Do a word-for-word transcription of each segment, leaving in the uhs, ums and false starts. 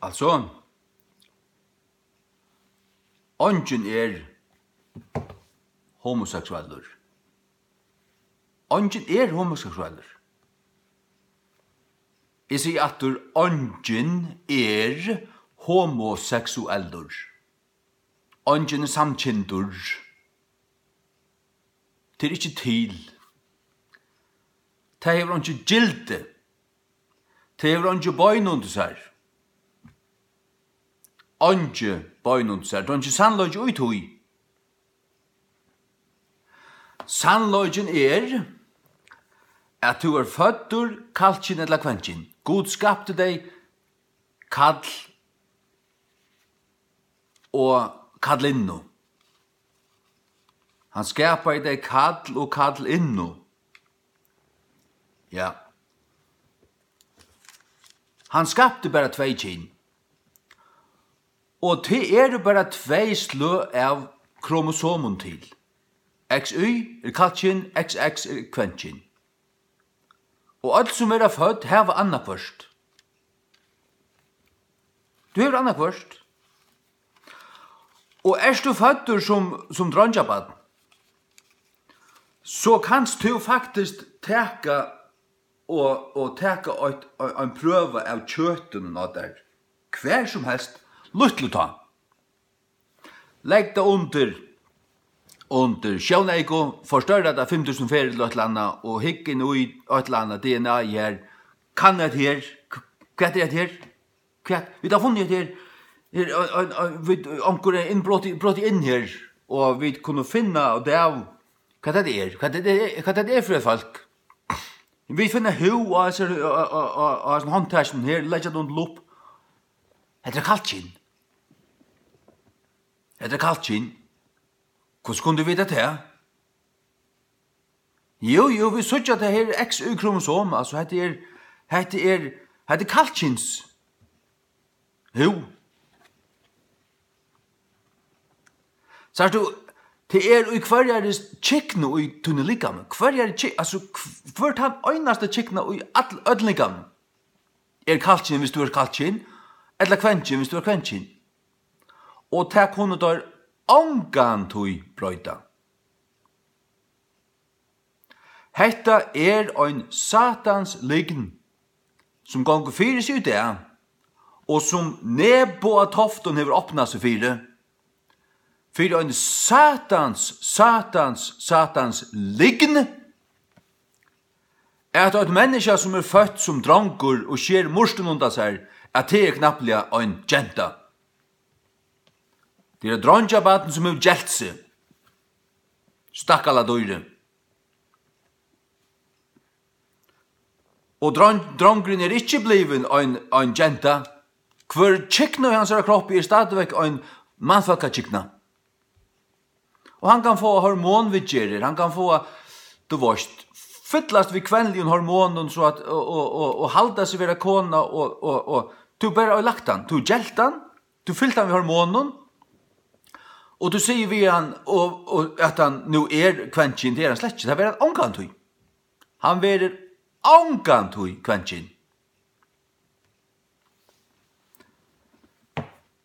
Altso, eingin er homoseksuellur. Eingin er homoseksuellur. Eg sigi aftur, eingin er homoseksuellur. Eingin er samkyndur. Tað er ikki til. Tað hevur eingi gildi. Tað hevur eingi bein undir sær. Eingi bein undir sær. Tað er eingi sannleiki í tí. Sannleikin er, at tú ert føddur kallkyn ella kvenkyn. Gud skapti teg kall og kallinnu. Hann skapaði tey kall og kallinnu. Ja. Hann skapti bara tvey kyn. Og tað eru bara tvey sløg av kromosomum til. X Y er kallkyn, X X er kvenkyn. Og øll sum verða fødd hava annaðhvørt. Tú hevur annaðhvørt. Og ert tú føddur sum, sum dreingjabarn, so kanst tú faktiskt taka og, og taka eitt, ein, ein prøva av kjøtinum á tær. Hvar sum helst, lítlu tá. Legg tað undir, undir sjóneyku, forstørra tað fimm túsund ferðir til eitt ella annað og hygg inn í eitt ella annað D N A her. Kann hetta her? Hvat er hetta her? Hvat? Vit hava funnið hetta her. Her, ein, ein, ein, vit, onkur er inn, brotið, brotið inn her, og vit kunnu finna út av, hvat hetta er, hvat hetta er, hvat hetta er fyri eitt fólk. Vit finna húð á hesar, á, á, á, á hesum handtakinum her, leggja tað undir lupp. Hetta er kallkyn. Hetta er kallkyn. Hvussu kunnu vit vita tað? Jú, jú, vit síggja, at tað her er X Y-kromosom, altso, hetta er, hetta er, hetta er kallkyns húð. Sært tú, tað er í hvørjari kyknu í tínum likami. Hvørjari ky-, altso, hv-, hvør tann einasta kykna í all-, øllum likamum er kallkyn, viss tú ert kallkyn, ella kvenkyn, viss tú ert kvenkyn. Og tað kunnu teir ongantíð broyta. Hetta er ein satans lygn, sum gongur fyri seg í dag, og sum Nebo á Toftum hevur opnað seg fyri, fyri ein satans, satans, satans lygn, at eitt menniskja, sum er føtt sum drongur og sker murtin undan sær, at tað er knappliga ein genta. Tað er eitt dreingjabarn, sum hevur gelt seg. Stakkala dýri. Og drong-, drongurin er ikki blivin ein, ein genta. Hvør kykna í hansara kroppi er stadigvæk ein mannfólkakykna. Og hann kann fáa hormonviðgerðir, hann kann fáa, tú veist, fyllast við kvenligum hormonum, so at, og, og, og, og halda seg vera kona, og, og, og tú bara lagt hann, tú gelt hann, tú fylt hann við hormonum, og tú sigur við hann, og, og at hann nú er kvenkyn, tað er hann slett ikki, tað verður hann ongantíð. Hann verður ongantíð kvenkyn.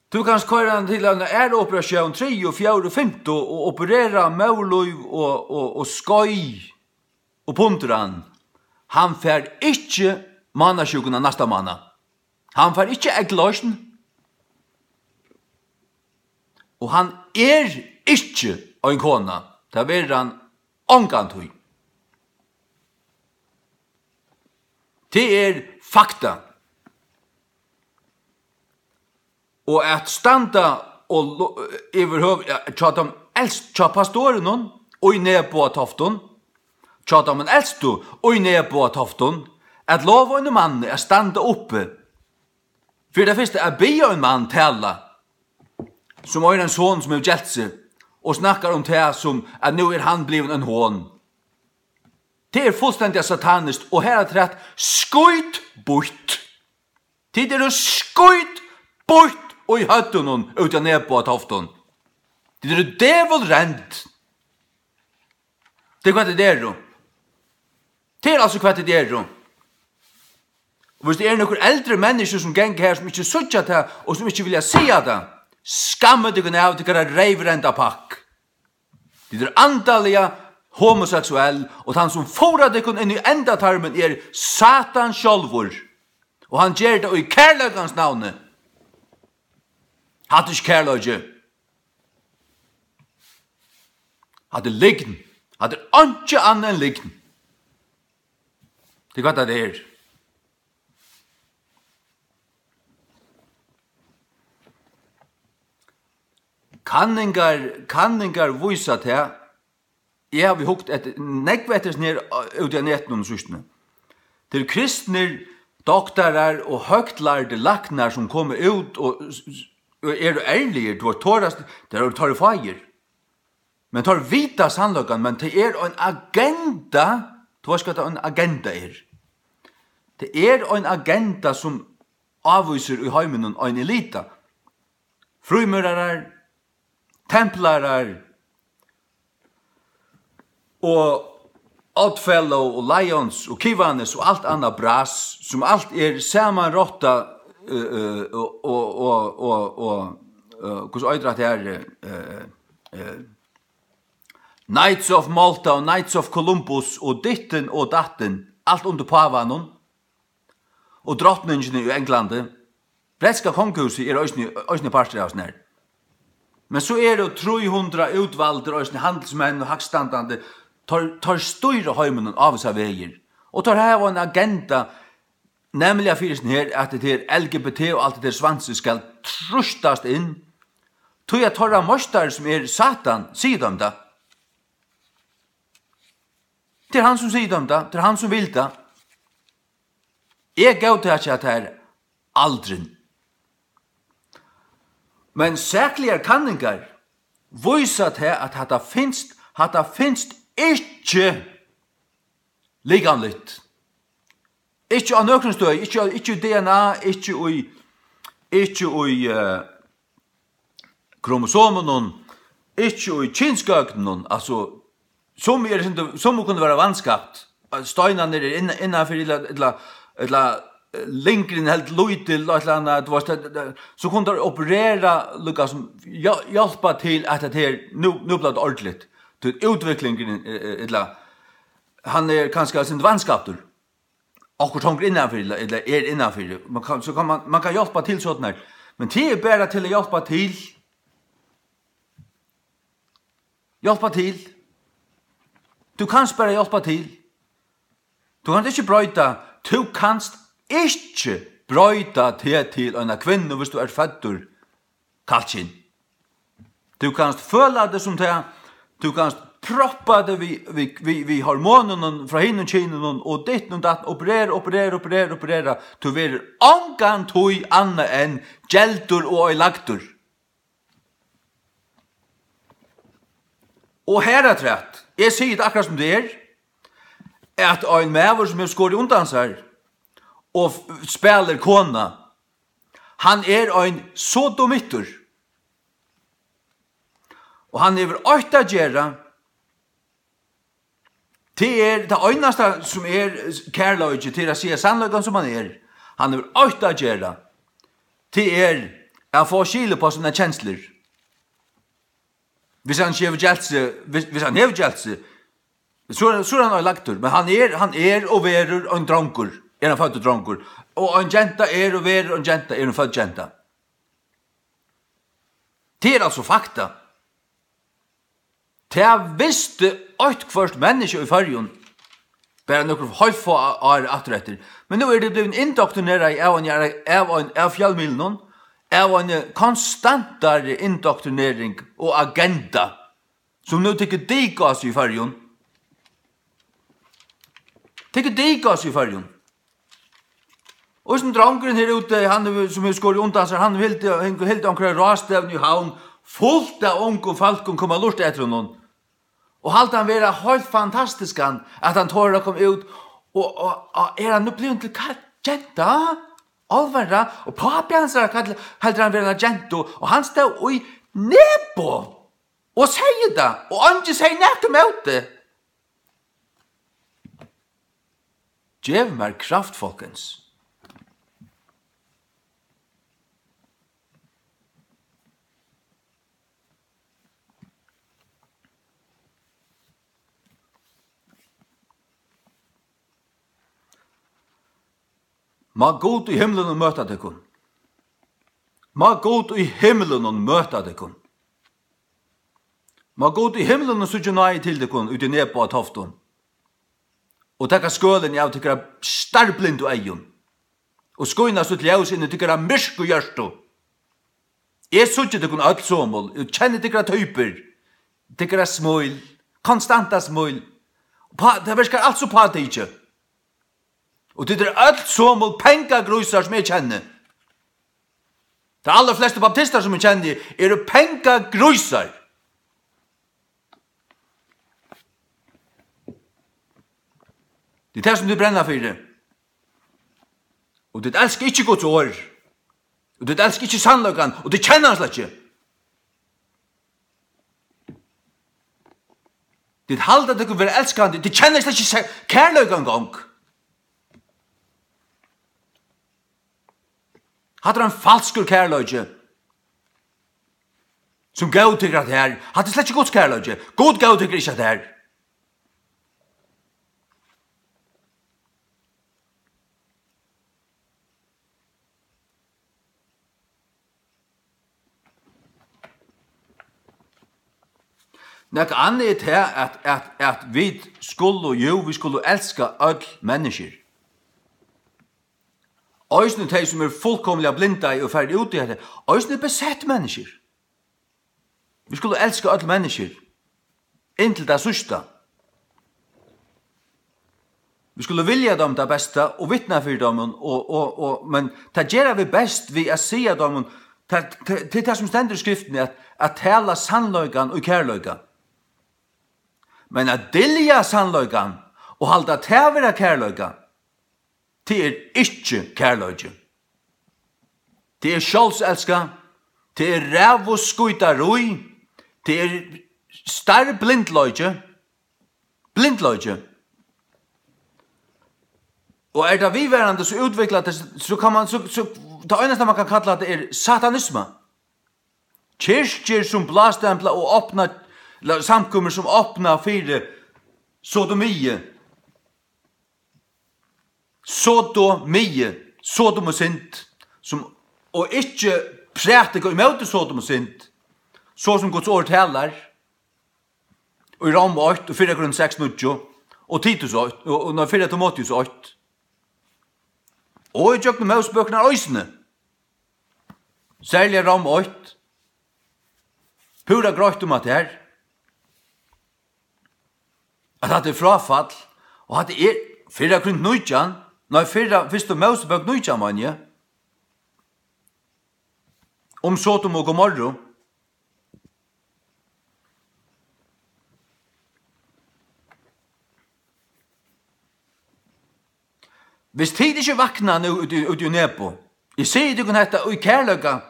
Tú kanst koyra hann til eina aðra operatión, triðju, fjórðu, fimtu, og operera móðurlív og, og, og skeið og pundra hann. Hann fær ikki mánasjúkuna næsta mánað. Hann fær ikki eygleysn. Og hann er ikki ein kona. Tað verður hann ongantíð. Tað er fakta. Og at standa og lo-, yvirhøv-, ja, hjá teimum elst-, hjá pastorunum í Nebo á Toftum, hjá teimum elstu í Nebo á Toftum, at lova einum manni at standa uppi, fyri tað fyrsta at biðja ein mann tala, sum eigur ein son, sum hevur gelt seg, og snakkar um tað sum, at nú er hann blivin ein hon. Tað er fullstendiga sataniskt og harafturat skítbýtt. Tit eru skítbýtt í høvdinum úti á Nebo á Toftum. Tit eru dævulrend. Tað er hvat tit eru. Tað er altso hvat tit eru. Og hvis tað eru nøkur eldri menniskju, sum ganga her, sum ikki síggja tað, og sum ikki vilja siga tað, skammið tykkum av tykkara reyvrenda pakk. Tit eru andaliga homoseksuell, og tann, sum fóðrar tykkum inn í endatarmin, er Satan sjálvur. Og hann ger tað í kærleikans navni. Hatta er ikki kærleiki. Hatta er lygn. Hatta er einki annað enn lygn. Tað er hvat tað er. Kanningar, kanningar vísa tað. Eg havi hugt eftir, nógv eftir hesum her, á, úti á netinum í síðstuni. Tað eru kristnir doktarar og høgtlærdir læknar, sum koma út og s-, s-, og eru ærligir, tú veit, torast, tað eru, tað eru fáir. Men teir vita sannleikan, men tað er ein agenda, tú veitst, hvat ein agenda er. Tað er ein agenda, sum ávísir í heiminum ein elita. Frímúrarar, templarar og Oddfellow og Lyons og Kiwanis og alt annað bras, sum alt er samanrotta, eh, eh, og, og, og, og, og, eh, hvussu eitur hatta her, eh, eh, Knights of Malta og Knights of Columbus og dittin og dattin, alt undir pávanum. Og drotningin í Englandi. Bretska kongahúsið er eisini, eisini partur av hesum her. Men so eru trý hundrað útvaldir eisini handilsmenn og hagstandandi. Teir, teir stýra heiminum á vissa vegir. Og teir hava ein agenda, nemliga fyri hesum her, at hetta her L G B T og alt hetta her svansið skal trýstast inn. Tí at teirra meistari, sum er Satan, sigur teimum tað. Tað er hann, sum sigur teimum tað. Tað er hann, sum vil tað. Eg góðtaki, at tað er aldrin. Men sakligar kanningar vísa tað, at hatta finst, hatta finst ikki likamligt. Ikki á nøkrum støði, ikki, ikki í D N A, ikki í, ikki í, eh, kromosomunum, ikki í kynsgøgnunum, altso, sum er, sum kunnu vera vanskapt, at steinarnir eru inn-, innanfyri, ella, ella, ella, eh, lingrin helt lítil, ella eitt ella annað, tú veitst, tað, tað, so kunnu teir operera, líka sum, hjá-, hjálpa til at hetta her, nú, nú blívur tað ordiligt, tí útviklingurin, eh, eh, ella, hann er kanska eitt sindur vanskaptur. Okkurt hongur innanfyri, ella, ella er innanfyri. Man kann, so kann man, man kann hjálpa til sovorðið. Men tað er bara til at hjálpa til. Hjálpa til. Tú kanst bara hjálpa til. Tú kanst ikki broyta, tú kanst ikki broyta teg til eina kvinnu, viss tú ert føddur kallkyn. Tú kanst føla teg sum tað, tú kanst proppa teg við, við, við, við hormonunum frá hinum kyninum og dittin og dattin, operera, operera, operera, operera. Tú verður ongantíð annað enn geldur og oyðilagdur. Og harafturat, eg sigi tað akkurát sum tað er, at ein maður, sum hevur skorið undan sær og f-, spælir kona, hann er ein sodomittur. Og hann hevur eitt at gera. Tað er tað einasta, sum er kærleiki, til at siga sannleikan, sum hann er. Hann hevur eitt at gera. Tað er at fáa skil upp á sínar kenslur. Viss hann ikki hevur gelt seg, viss, viss hann hevur gelt seg, so er, so er hann oyðilagdur. Men hann er, hann er og verður ein drongur. Er hann føddur drongur. Og ein genta er og verður ein genta, er hon fødd genta. Tað er altso fakta. Tað visti eitt hvørt menniskja í Føroyum, bara nøkur heilt fá ár aftur eftir. Men nú eru tey blivin indoktrinerað av ein, av ein, av fjølmiðlunum, av eini konstantari indoktrinering og agenda, sum nú tekur dik á seg í Føroyum. Tekur dik á seg í Føroyum. Og hesin drongurin her úti, hann hevur, sum hevur skorið undan sær, hann vildi, hann vildi onkra ráðstevnu í Havn, fult av ungum fólkum koma at lurta eftir honum. Og halda hann vera heilt fantastiskan, at hann torir at koma út, og, og, og er hann nú blivin til ka-, genta? Álvara? Og pápi hansara kall-, heldur hann vera eina gentu, og hann stóð í Nebo og segði tað, og eingin segði nakað ímóti. Gev mær kraft, folkens. Má Gud í himlunum møta tykkum. Má Gud í himlunum møta tykkum. Má Gud í himlunum síggja náði til tykkum úti í Nebo á Toftum. Og taka skølini av tykkara starblindu eygum. Og skína sítt ljós inn í tykkara myrku hjørtu. Eg síggi tykkum øll somul, eg kenni tykkara typur, tykkara smíl, konstanta smíl. Pá-, tað virkar alt so pátikið. Og tit eru øll somul pengagrísar sum eg kenni. Tær allarflestu baptistar sum eg kenni eru pengagrísar. Tað er tað sum tit brenna fyri. Og tit elska ikki Guds orð. Og tit elska ikki sannleikan, og tit kenna hann slett ikki. Tit halda tykkum vera elskandi, tit kenna slett ikki se-, kærleikan gong. Hatta er ein falskur kærleiki, sum góðtekur at her. Hatta er slett ikki Guds kærleiki. Gud góðtekur ikki at her. Nakað annað er tað, at, at, at vit skulu, jú, vit skulu elska øll menniskjur. Eisini tey, sum eru fullkomiliga blindaði og farið út í hetta. Eisini besett menniskjur. Vit skulu elska øll menniskjur, inntil tað síðsta. Vit skulu vilja teimum tað besta og vitna fyri teimum, og, og, og, men tað gera vit best við at siga teimum, tað, tað, tað er tað, sum stendur í Skriftini, at, at tala sannleikan í kærleika. Men at dylja sannleikan og halda tað vera kærleika, tað er ikki kærleiki. Tað er sjálvselska, tað er ræðuskítarí, tað er stórblindleiki, blindleiki. Og er tað viðvarandi, so útviklar tað, so kann man, so, so, tað einasta, man kann kalla tað, er satanisma. Kirkjur, sum blástempla og opna, ella samkomur, sum opna fyri sodomi. Sodomi, Sodom og synd, sum, og ikki prædika ímóti Sodom og synd, so sum Guds orð talar í Rom eitt og fyrra Korint seks níggju og Titus eitt, og, og, nei, fyrra Timoteus eitt. Og í gjøgnum Mósebøkurnar eisini. Serliga Rom eitt. Púra greitt um at tað er, at hatta er fráfall, og hatta er fyrra Korint nítjan, nei, fyrra, fyrstu Mósebók nítjan, meini eg, um Sodom og Gomorru. Hvis tit ikki vakna nú úti, úti í Nebo, eg sigi tykkum hetta í kærleika,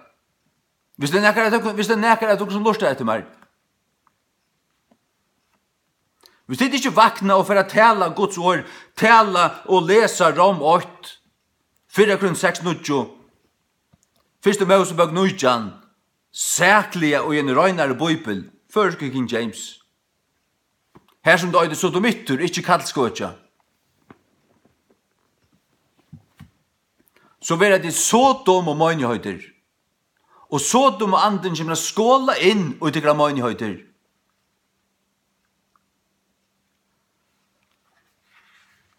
hvis tað er nakar av tykkum, hvis tað er nakar av tykkum sum lurtar eftir mær, hvis tit ikki vakna og fara at tala Guds orð, tala og lesa Rom eitt, fyrra Korint seks níggju, fyrstu Mósebók nítjan, sakliga og í ein reinari bíbel, føroysku King James, har sum tað eitur sodomittur, ikki kallskøkja, so verða tit Sodom og meinigheiter. Og Sodom og andin kemur at skola inn í tykkara meinigheiter.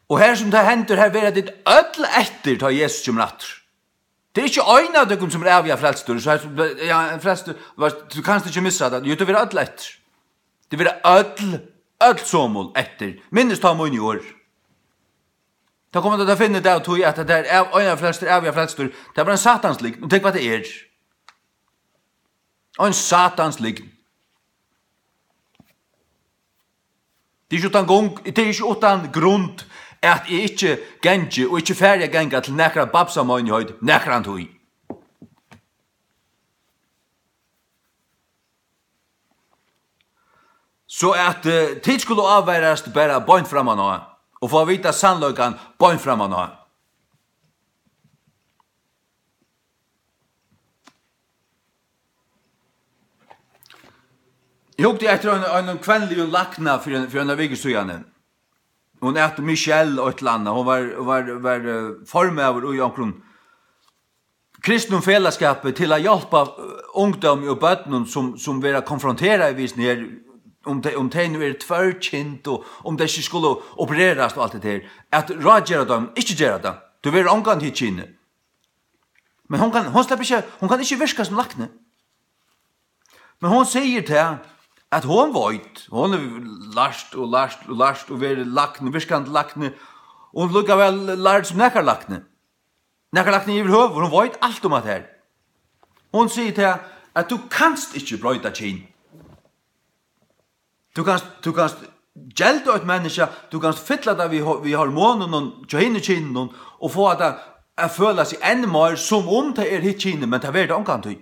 Og har sum tað hendir, har verða tit øll eftir, tá Jesus kemur aftur. Tað er ikki ein av tykkum sum er æviga frelstur, so, ja, frelstur, veitst, tú kanst ikki missa tað. Jú, tað verða øll eftir. Tað verða øll, øll somul eftir. Minnist tá míni orð. Tá koma tit at finna út av tí, at tað er av-, ein av frelstur, æviga frelstur, tað var ein satans lygn, og tykk hvat tað er. Ein satans lygn. Tað er ikki uttan gong-, tað er ikki uttan grund, at eg ikki gangi og ikki fari at ganga til nakra babsameinigheit nakrantíð. So at, eh, tit skulu ávarast bara beint framman á og fáa at vita sannleikan beint framman á. Eg hugdi eftir einum, einum kvenligum lækna fyri ein, fyri eina viku síðani. Hon æt Michelle eitt ella annað. Hon var, var, var, eh, formaður í onkrum kristnum felagsskapi til at hjálpa, eh, ungdómi og børnum, sum, sum verða konfronterað við sånn her, um tey, um tey nú eru tvørkynd, og um tey ikki skulu opererast og alt det her, at ráðgera teimum, ikki gera tað. Tú verður ongantíð kyni. Men hon kann, hon sleppur ikki, hon kann ikki virka sum lækni. Men hon sigur tað, at hon veit, hon hevur lært og lært og lært og verið lækni, virkandi lækni, og hon líkavæl lærd sum nakar lækni. Nakar lækni yvirhøvur, hon veit alt um hatta her. Hon sigur tað, at tú kanst ikki broyta kyn. Tú kanst, tú kanst gelda eitt menniskja, tú kanst fylla tað við ho-, við hormonum og hjá hinum kyninum og fáa tað at føla seg enn meir, sum um tað er hitt kynið, men tað verður tað ongantíð.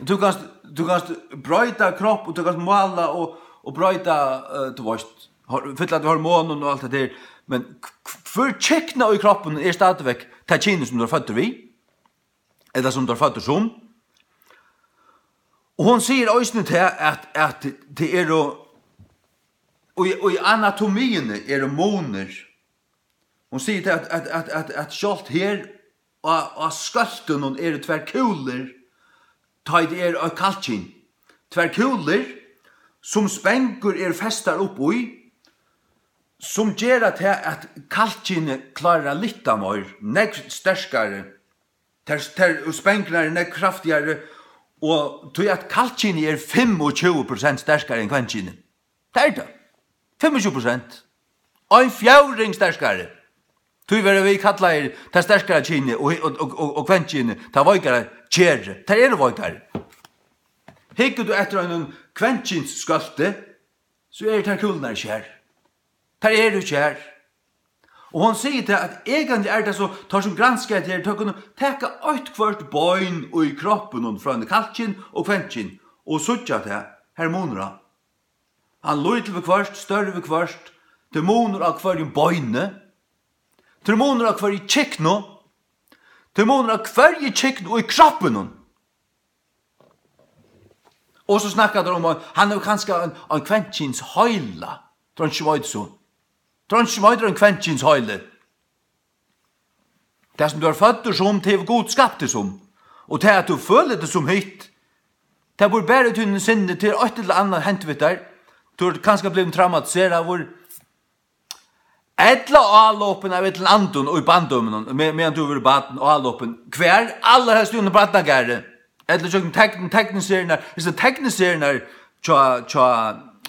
Tú kanst, tú kanst broyta kropp, og tú kanst mála og, og broyta, eh, tú veist, hor-, fylla við hormonum og alt tað der, men k-, k-, hvør kykna í kroppinum er stadigvæk tað kynið, sum tú er føddur við, ella sum tú er føddur sum. Og hon sigur eisini tað, at, at tað eru, og í, og í anatomiini eru munir. Hon sigur tað, at, at, at, at, at sjálvt her á, á skøltunum eru tvær kúlur, tá ið tað er eitt kalkyn. Tvær kúlur, sum spengur eru festar upp í, sum gera tað, at kalkynið klárar at lyfta meir, nógv sterkari. Tær, tær spengurnar eru nógv kraftigari, og tí at kalkynið er fimmogtjúgu prosent sterkari enn kvennkynið. Tað er tað. Fimmogtjúgu prosent. Ein fjórðing sterkari. Tí verða vit kallaðir tað sterkara kynið og, og, og, og, og kvennkynið, tað veikara kerið. Tær eru veikari. Hyggur tú eftir einum kvenkynsskølti, so eru tær kúlurnar ikki har. Tær eru ikki har. Og hon sigur tað, at eigentliga er tað so, teir sum granska hetta her, teir kunnu taka eitt hvørt bein í kroppinum frá einum kalkyn og kvennkyn og síggja tað, har er munur á. Hann lítil viðhvørt, størri viðhvørt, tað er munur á hvørjum beini, tað er munur á hvørji kyknu, tað er munur á hvørji kyknu í kroppinum. Og so snakka teir um, at hann hevur kanska ein, ein kvenkyns heila. Dreingir veit so. Dreingir veit ein kvenkyns heili. Tað sum tú er føddur sum, tað hevur Gud skapt teg sum. Og tað at tú følir teg sum hitt, tað býr bara í tínum sinni, tað er eitt ella annað hent við tær. Tú ert kanska blivin traumatiseraður. Ella álopin av illum andum í barndóminum, me-, meðan tú verður barn, álopin. Hvar? Allarhelst í einum barnagarði. Ella gjøgnum tekn-, tekniseriurnar, hesar tekniseriurnar hjá, hjá,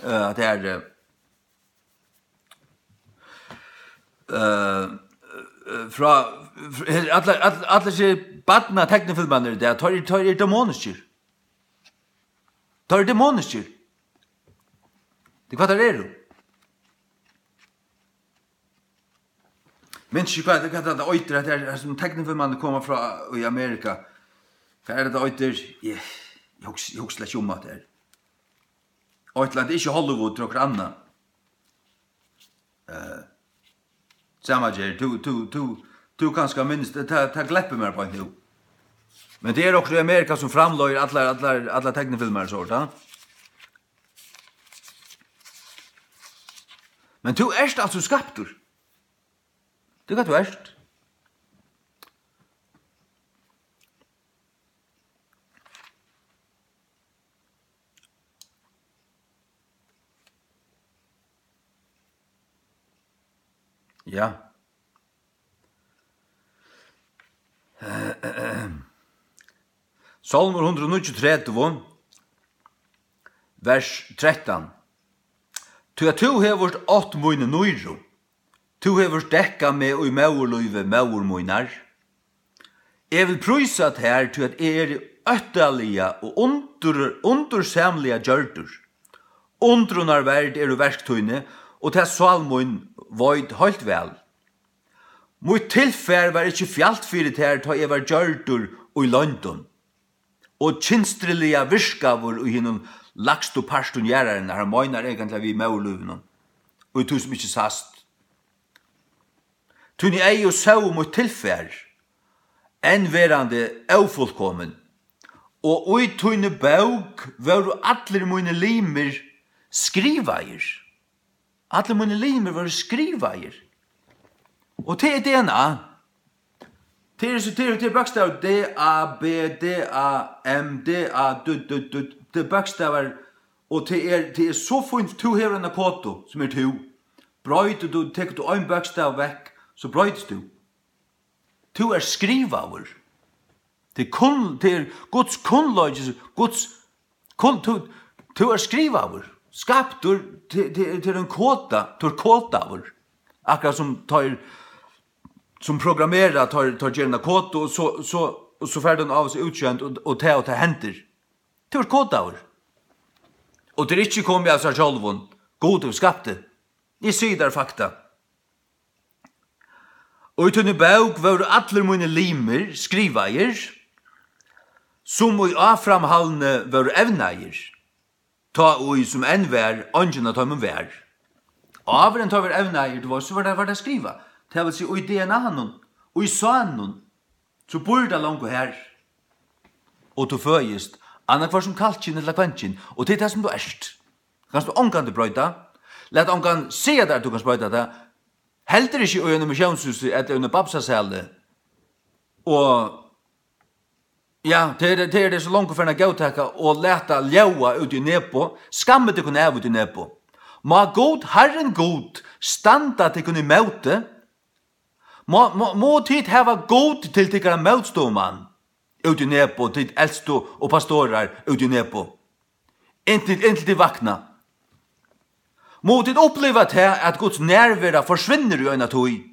eh, tað er, eh, eh, frá, fr-, allar, allar, allar hesar barnateknifilmarnir í dag, teir, teir eru demoniskir. Teir eru demoniskir. Tað er hvat teir eru. Minnist ikki, hvat, hvat tað eitur, at tað er, sum teknifilmarnir koma frá í Amerika. Hvat er tað eitur? Eg, eg hugsi, eg hugsi slett ikki um, at tað er. Eitt ella annað, ikki Hollywood, tað er okkurt annað. Eh, sama ger, tú, tú, tú, tú kanska minnist, tað, tað gleppur mær beint nú. Men tað er okkurt í Amerika, sum framleiðir allar, allar, allar teknifilmar og sovorðið, ha? Men tú ert altso skaptur. Tú, hvat tú ert. Ja. Sálmur hundrað og níggjuogtretivu, vers trettan. Tí at tú hevur átt míni nýru, tú hevur dekkað meg í móðurlívi móður mínar. Eg vil prísa tær, tí at eg eri óttaliga og undur-, undursamliga gjørdur. Undrunarverd eru verk tíni, og tað sál mín veit heilt væl. Mítt tilfar var ikki fjalt fyri tær, tá eg var gjørdur í loyndum, og kynstriliga virkaður í hinum lægstu partum jarðarinnar. Hann meinar eigentliga við móðurlívinum, í tí sum ikki sæst. Tíni eygu sóu mítt tilfar, enn verandi ófullkomin, og í tíni bók vóru allir mínir limir skrivaðir. Allir mínir limir vóru skrivaðir. Og tað er D N A. Tað er, tað er, tað er bókstavir D A, B, D A, M, D A, D, D, D, D, bókstavar, og tað er, tað er so fínt, tú hevur eina kodu, sum er tú. Broytir tú, tekur tú ein bókstav vekk, so broytist tú. Tú ert skrivaður. Tað er kun-, tað er Guds kunnleiki, Guds kun-, tú, tú ert skrivaður, skaptur til, til, til ein koda, tú ert kodaður. Akkurát sum teir, sum programmera, teir, teir gera eina kodu, og so, so, og so fær tú eina ávísa útsjónd, og, og tað og tað hendir. Tú ert kodaður. Og tað er ikki komið av sær sjálvum. Gud hevur skapt teg. Eg sigi tær fakta. Og í tíni bók vóru allir mínir limir skrivaðir, sum í áframhaldni vóru evnaðir, tá ið sum enn var, eingin av teimum var. Áðrenn teir vóru evnaðir, tú veist, so var tað, var tað skrivað. Tað vil siga, í D N A-num, í sáðnum, so býr tað longu har. Og tú føðist, annaðhvørt sum kallkyn ella kvenkyn, og tað er tað, sum tú ert. Kanst tú ongantíð broyta. Lat ongan siga tær, at tú kanst broyta tað. Heldur ikki í einum missiónshúsi ella í einum bamsasali. Og, ja, tað er, tað er tað so longu farin at góðtaka og lata ljóða út í Nebo. Skammið tykkum av út í Nebo. Má Gud, Harrin Gud, standa tykkum ímóti. Má, má, má tit hava Gud til tykkara mótstøðumann út í Nebo, tit elstu og pastorar út í Nebo. Inntil, inntil tit vakna. Mugu tit uppliva tað, at Guds nærvera forsvinnur í eina tíð,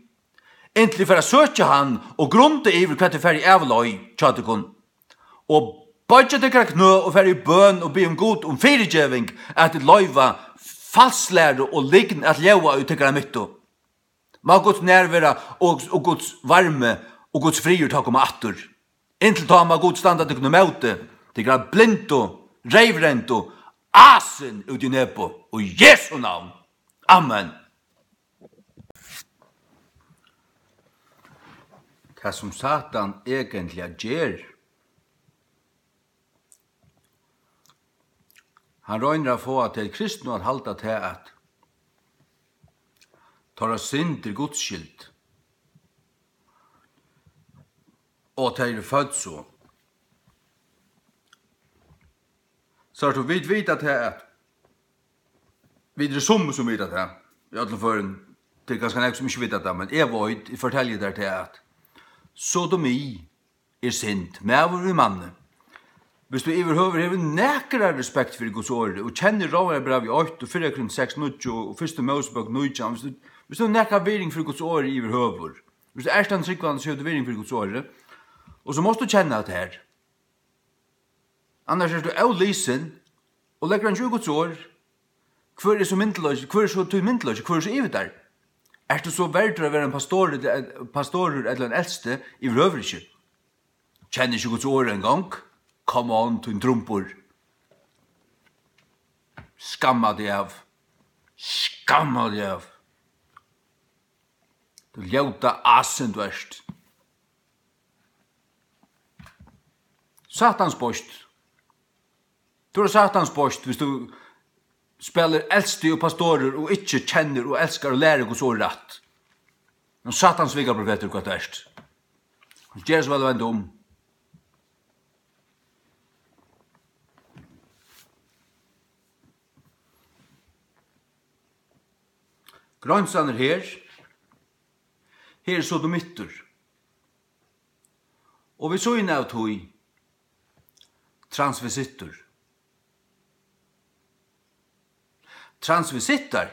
inntil tit fara at søkja hann og grunda yvir, hvat tit fara av leið hjá tykkum. Og boyggja tykkara knø og fara í bøn og biðja um Gud um fyrigeving, at tit loyva falslæru og lygn at ljóða í tykkara midtu. Má Guds nærvera og, og Guds varmi og Guds friður tá koma aftur. Inntil tá má Gud standa tykkum ímóti, tykkara blindu, reyvrendu, asin út í Nebo, í Jesu navn. Amen. Tað sum Satan eigentliga ger, hann roynir at fáa tey kristnu at halda tað, at teirra synd er Guds skyld, og at tey eru fødd so. So er tað, vit vita tað, at vit eru summi, sum vita tað, í øllum førum. Tað er kanska nógv, sum ikki vita tað, men eg veit, eg fortelji tær tað, at sodomi er synd, maður við manni. Viss tú yvirhøvur hevur nakra respekt fyri Guds orði og kennir Rómarbrævið eitt og fyrra Korint seks níggju og fyrstu Mósebók nítjan, viss tú, viss tú hevur nakra virðing fyri Guds orði yvirhøvur, viss tú ert ein trúgvandi, so hevur tú virðing fyri Guds orði, og so mást tú kenna tað her. Annars ert tú ólisin og leggur hann ikki í Guds orð. Hvør er so myndugleiki? Hvør er so tín myndugleiki? Hvør er so yvir tær? Ert tú so verdur at vera ein pastor, ella, pastorur ella ein elsti? Yvirhøvur ikki. Kennir ikki Guds orð eingong. Come on, tín drumbur. Skamma teg av. Skamma teg av. Tú ljóta asin, tú ert. Satans beist. Tú ert Satans beist, viss tú spælir elsti og pastorur og ikki kennir og elskar og lærir Guds orð rætt. Men Satans svikaprofetur, hvat tú ert. Ger so væl at venda um. Greinsan er her. Her er sodomittur. Og við síðuna av tí, transvesittur. Transvesittar,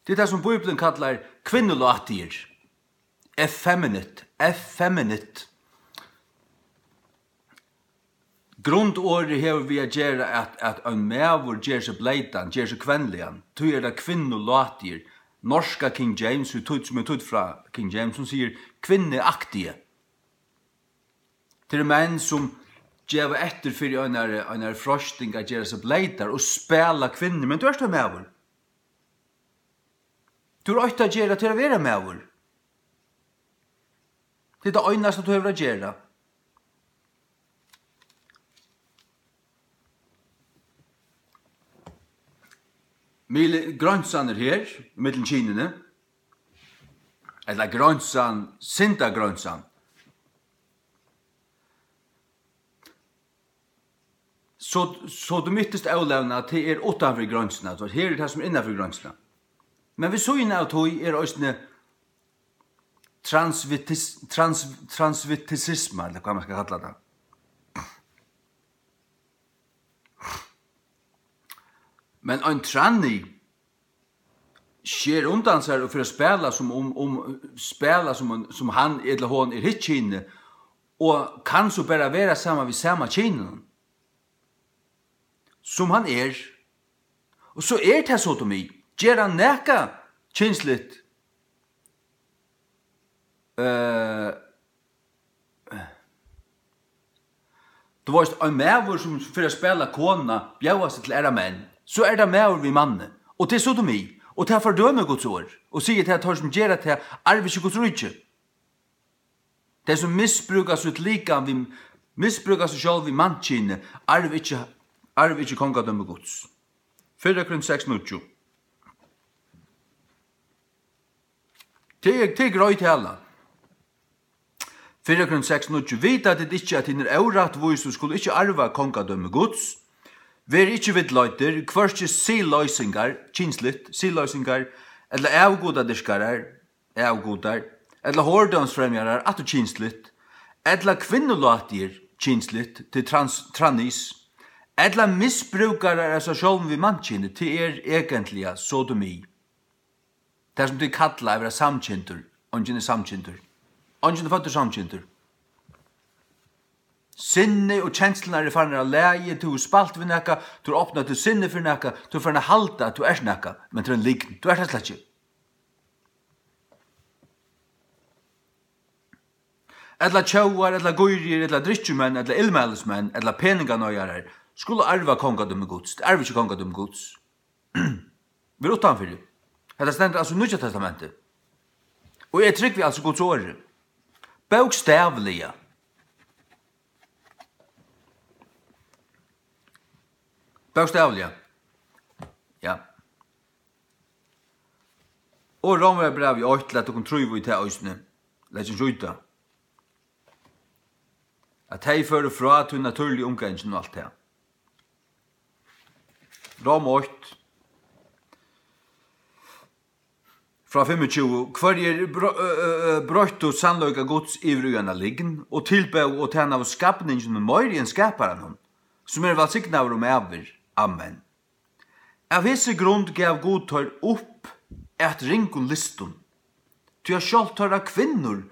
tað er tað, sum Bíblian kallar kvinnulátiðir. Effeminate, effeminate. Grundorðið hevur við at gera, at, at ein maður ger seg bleytan, ger seg kvenligan. Tí er tað kvinnulátiðir. Norska King James, sum er týdd, sum er týdd frá King James, hon sigur kvinneaktiðir. Tað eru menn, sum geva eftir fyri einari, einari freisting at gera seg bleytar og spæla kvinnur, men tú ert ein maður. Tú hevur eitt at gera, tað er at vera maður. Tað er tað einasta, tú hevur at gera. Mili-, greinsan er her, millum kynini. Ella greinsan, syndagreinsan. So, sodomittiskt ólevnað, tað er uttan fyri greinsina. So her er tað sum er innan fyri greinsina. Men við síðuna av tí er eisini transvitis-, trans-, transvitisisma, ella hvat man skal kalla tað. Men ein tranni sker undan sær og fer at spæla sum um, um, spæla sum, um, sum hann ella hon er hitt kynið, og kann so bara vera saman við sama kyninum, sum hann er. Og so er tað sodomi. Ger hann nakað kynsligt, eh, Tú veist, ein maður sum fer at spæla kona, bjóðar seg til aðrar menn, so er tað maður við manni, og tað er sodomi, og tað fordømir Guds orð, og sigur, at teir, sum gera tað, arva ikki Guds ríki. Tey, sum misbrúka sítt likam við, misbrúka seg sjálv við mannkyni, arva ikki, arva ikki kongadømi Guds. Fyrra Korint seks níggju. Tað er, tað er greið tala. Fyrra Korint seks níggju: Vita tit ikki, at hinir órættvísu skulu ikki arva kongadømi Guds? Verið ikki villleiddir, hvørki siðloysingar, kynsligt, siðloysingar, ella avgudadyrkarar, avgudar, ella hordómsfremjarar, aftur kynsligt, ella kvinnulátigir, kynsligt, til trans-, trannis, ella misbrúkarar av sær sjálvum við mannkyni, tað er eigentliga sodomi. Tað, sum tit kalla at vera samkyndur, eingin er samkyndur. Eingin er føddur samkyndur. Sinnið og kenslurnar eru farnar av lagi, tú hevur spælt við nakað, tú hevur opnað títt sinni fyri nakað, tú ert farin at halda, at tú ert nakað, men tað er ein lygn, tú ert tað slett ikki. Ella tjóvar, ella gírðir, ella drykkjumenn, ella illmælismenn, ella peninganeigarar skulu arva kongadømi Guds. Tey arva ikki kongadømi Guds. Ver uttanfyri. Hetta stendur altso í Nýggja Testamenti. Og eg trúgvi altso Guds orði. Bókstavliga. Bókstavliga. Ja. Og Rómverjabrævið eitt, lat okkum trúgva í tað eisini. Lat ikki skjúta. At tey føru frá tí natúrligu umgangin og alt tað. Rom eitt, frá fimmogtjúgu: Hvørjir bro-, ø, ø, ø, broyttu sannleika Guds yvir í eina lygn, og tilbóðu og tænaðu skapninginum meiri enn skaparanum, sum er vælsignaður um ævir. Amen. Av hesi grund gav Gud teir upp at ringum lystum, tí at sjálvt teirra kvinnur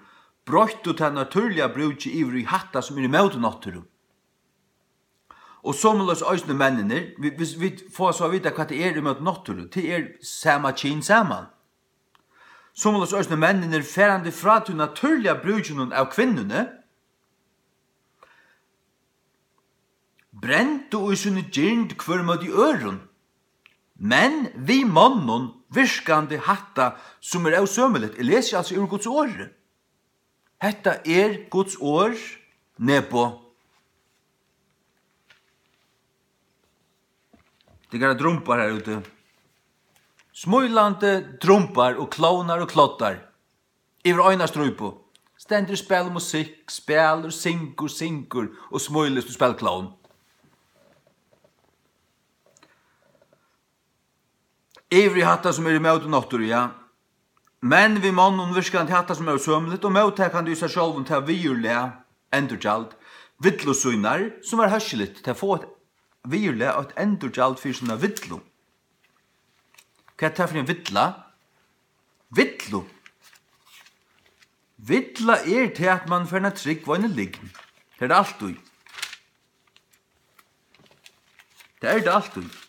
broyttu tað natúrliga brúkið yvir í hatta, sum er ímóti náttúru. Og somuleiðis eisini menninir, vit, vit, vit fáa so at vita, hvat tað er ímóti náttúru, tað er sama kyn saman. Somuleiðis eisini menninir, farandi frá tí natúrliga brúkinum av kvinnuni, brendu í síni girnd hvør móti øðrum, men við monnum virkandi hatta, sum er ósømiligt. Eg lesi altso úr Guds orði. Hetta er Guds orð, Nebo. Tykkara drumbar har úti. Smílandi drumbar og klovnar og kloddar. Yvir eina strípu. Stendur og spælir musikk, spælir, syngur, syngur og smílist og spælir klovn. Yvir í hatta, sum er ímóti náttúru, ja. Men við monnum virkandi hatta, sum er ósømiligt, og móttakandi í sær sjálvum tað viðurlag, endurgjald, villu sínar, sum var hóskiligt, tað fáa eitt viðurlag og eitt endurgjald fyri sína villu. Hvat er tað fyri ein villa? Villu. Villa er tað, at mann fer at trúgva eini lygn. Tað er tað altíð. Tað er tað altíð.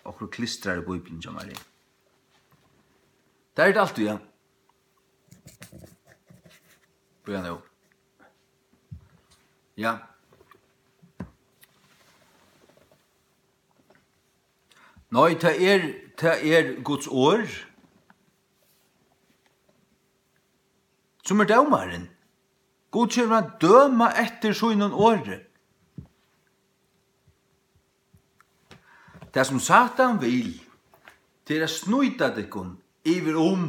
Okkurt klistrar í Bíbliuni hjá mær. Tað er tað altíð, ja. Bíða nú. Ja. Nei, tað er, tað er Guds orð, sum er dómarin. Gud kemur at døma eftir sínum orði. Tað, sum Satan vil, tað er at snýta tykkum yvir um,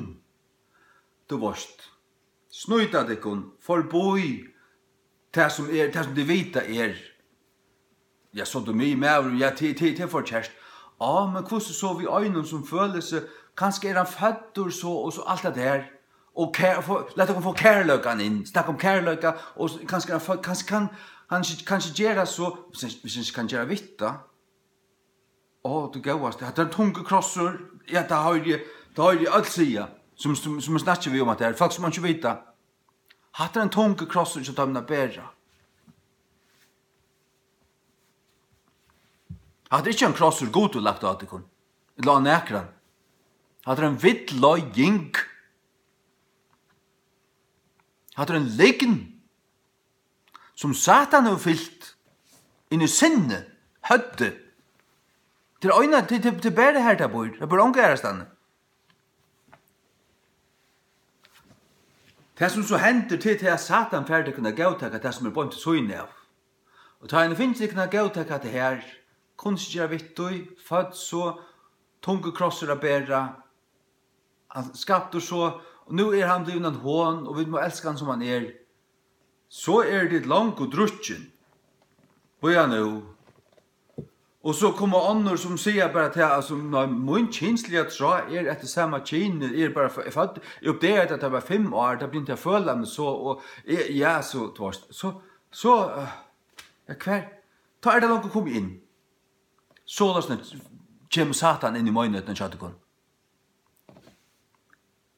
tú veist, snýta tykkum forbí tað, sum er, tað, sum tit vita er, ja, sodomi, maður, ja, tað, tað, tað er forkert. Á, men hvussu so við einum, sum følir seg, kanska er hann føddur so, og so alt tað har. Og kær-, fá, lat okkum fáa kærleikan inn. Snakka um kærleika, og s-, kanska hann fá, kanska kann hann ikki, kanska gera so, hvis hann, hvis hann ikki kann gera við tað. Ó, tú góðasti, hatta er ein tungur krossur. Ja, tað hoyri eg, tað hoyri eg øll siga, sum, sum, sum eg snakki við um, at tað eru fólk, sum ikki vita. Hatta er ein tungur krossur hjá teimum at bera. Hatta er ikki ein krossur, Gud hevur lagt á tykkum, ella á nakran. Hatta er ein villleiðing. Hatta er ein lygn, sum Satan hevur fylt inn í sinnið, høvdið. Tað er eina, tað, tað, tað er bara har, tað býr. Tað býr onga aðrastaðni. Tað, sum so hendir, tað er tað, at Satan fær tykkum at góðtaka tað, sum er beint við síðuna av. Og tá hann fær tykkum at góðtaka tað her, kunnu ikki gera við tí, fødd so, tungur krossur at bera, hann skaptur so, og nú er hann blivin ein hon, og vit mugu elska hann, sum hann er. So eru tit longu drukkin. Bíða nú. Og so koma onnur, sum siga bara tað, at sum, nei, mín kynsliga trá er eftir sama kyni, eg er bara fø-, fødd, eg uppdagaði, at tað var fimm ár, tá begynti eg at føla meg so, og eg, ja, so, tú veist, so, so, eh, ja, hvar, tá er tað longu komið inn. Soleiðis kemur Satan inn í meinighetina hjá tykkum.